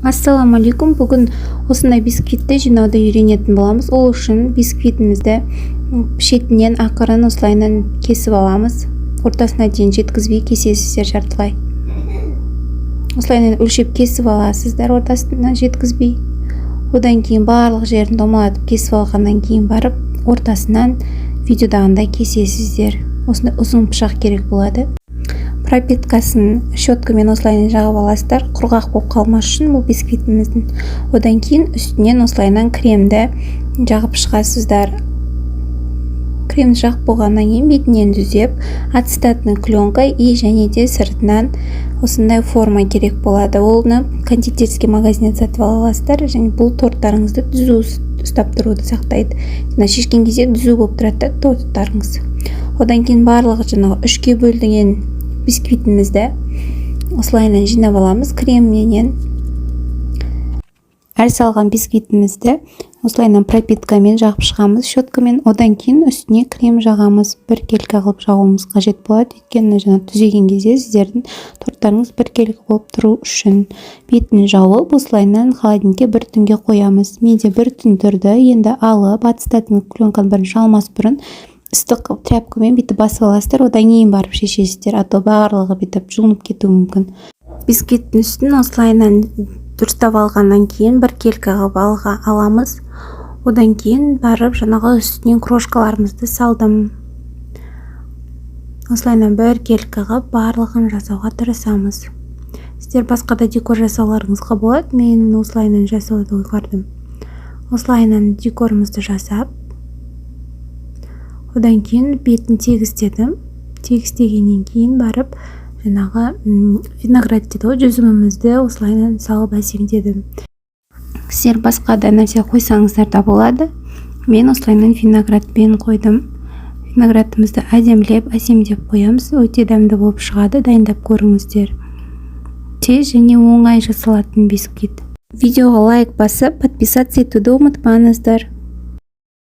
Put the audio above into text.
Ассалаумағалейкум! Бүгін осындай бисквитті жинауды үйренетін боламыз. Ол үшін бисквитімізді шетінен ақырын осылайынан кесіп аламыз. Ортасына дейін жеткізбей кесесіздер, жартылай осылайынан өлшеп кесіп аласыздар, ортасына жеткізбей. Одан кейін барлық жерін домалатып кесіп алғаннан кейін барып, ортасынан видеодағындай кесесіздер. Осындай ұзын пышақ керек болады. Пропиткасын щеткамен осылайынан жағып аласыздар, құрғақ болып қалмас үшін бұл бисквитіміздің. Одан кейін үстінен осылайынан кремді жағып шығасыздар. Кремді жағып болғаннан кейін бетінен түзеп, ацетатный пленка и және де сыртынан осындай форма керек болады. Оны кондитерский магазиннен сатып ала аласыздар және бұл торттарыңызды түзу ұстап тұруды сақтайды. Жаңа шешкен кезде түзу болып тұрады да торттарыңыз. Одан кейін барлығы жаңағы үшке бөлінген бисквитімізді осылайынан жинап аламыз кремменен. Әр салған бисквитімізді осылайынан пропиткамен жағып шығамыз щеткамен. Одан кейін үстіне крем жағамыз. Біркелкі қылып жағуымыз қажет болады, өйткені жаңа түзеген кезде сіздердің торттарыңыз біркелкі болып тұру үшін. Бетін жауып, осылайынан холодильникке бір түнге қоямыз. Менде бір түн тұрды. Енді алып, ацетатный пленканы бірінші алмас бұрын ыстық тряпкамен бүйтіп басып аласыздар, одан кейін барып шешесіздер, а то барлығы бүйтіп жұлынып кетуі мүмкін. Бисквиттің үстін осылайынан дұрыстап алғаннан кейін біркелкі қылып аламыз. Одан кейін барып жаңағы үстінен крошкаларымызды салдым. Осылайынан біркелкі қылып барлығын жасауға тырысамыз. Сіздер басқа да декор жасауларыңызға болады, мен осылайынан жасауды ұйғардым. Осылайынан декорымызды жасап, одан кейін бетін тегістедім. Тегістегеннен кейін барып жаңағы виноград дейді ғой, жүзімімізді осылайынан салып әсемдедім. Сіздер басқа да нәрсе қойсаңыздар да болады, мен осылайынан виноградпен қойдым. Виноградымызды әдемілеп, әсемдеп қоямыз. Өте дәмді болып шығады, дайындап көріңіздер. Тез және оңай жасалатын бисквит. Видеоға лайк басып, подписаться етуді ұмытпаңыздар.